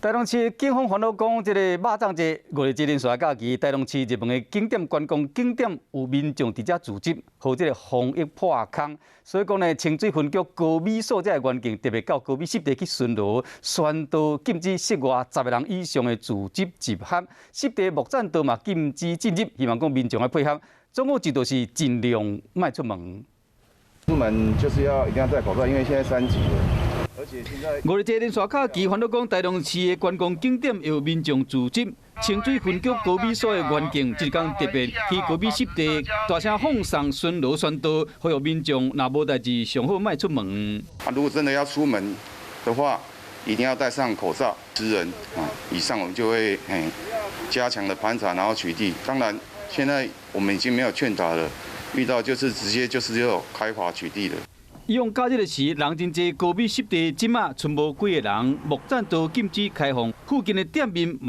台中市警方煩惱講，這個肉粽節五日節連續假期，台中市熱門的景點觀光景點有民眾佇遮聚集，予這個防疫破空。所以講呢，清水分局高美所這個員警特別到高美濕地去巡邏，宣導禁止室外10個人以上的聚集集合，濕地木棧道嘛禁止進入，希望講民眾來配合。總共一就是盡量莫出門。出門就是要一定要戴口罩，因為現在3級了。五日節連續假期，煩惱講台中市的觀光景點有民眾聚集，清水分局高美所的員警這工特別去高美濕地，大聲放送巡邏宣導，呼籲民眾若無代誌，上好莫出門。啊，如果真的要出門的話，一定要戴上口罩。10人啊以上，我們就會加強的盤查，然後取締。當然，現在我們已經沒有勸導了，遇到就是直接就是要開罰取締了。以往假日的時，人真濟，高美濕地這馬賰無幾个人，木棧道禁止開放，附近的店面。